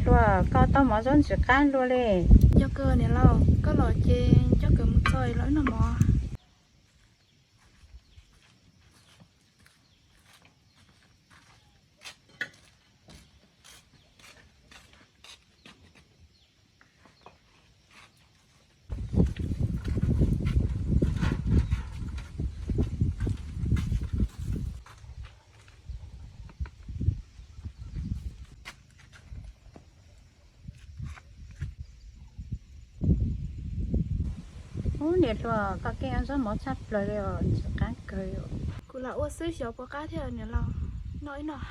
Hluas, koj tau mov zaub ntxim qab dua li. Yog kawg niam laus, koj los ces coj kawm mus txog los wb noj mov. Ub, niam hluas, koj keeb zaub mov tshaj plaws li os, ntxim qab kawg li. Kuv lam ua xwb xyov puas qab thiab niam laus, noj ib noj.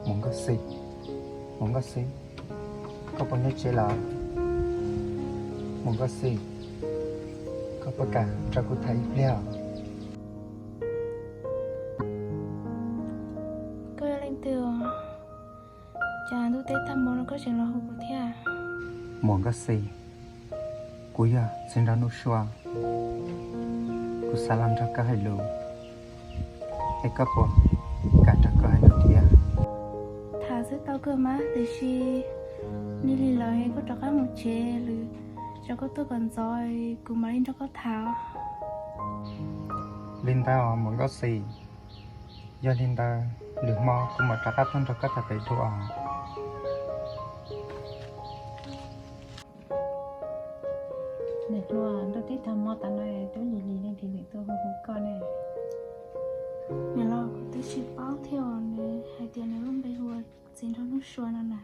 Muam Nkauj Xis, Muam Nkauj Xis, koj puas nyob tsev lawm? Muam Nkauj Xis, koj puas kam nrog kuv tham ib pliag? Koj yog leej twg? Cas ntuj teb tag hmo no koj tseem los hu kuv thiab? Muam Nkauj Xis, kuv yog txiv nraug Nuj Sua, kuv xav los nrog koj hais lus, es koj puas kam nrog kuv hais lus thiab? Tham xwb tau kawg mas, tiam sis lig lig lawm koj rov qab mus tsev lawm, tsam koj tuaj kom ntxov kuv mam li nrog koj tham. Li ntawd os Muam Nkauj Xis, yog li ntawd lwm hmo kuv mam rov qab tuaj nrog koj tham pem dua os. Niam hluas, ntuj teb tag hmo tas no twb lig lig leej twg lwm tuaj hu hu koj ne? Niam laus, kuv twb tsis paub thiab os, nws hais tias nws lub npe hu ua txiv nraug Nuj Sua no na.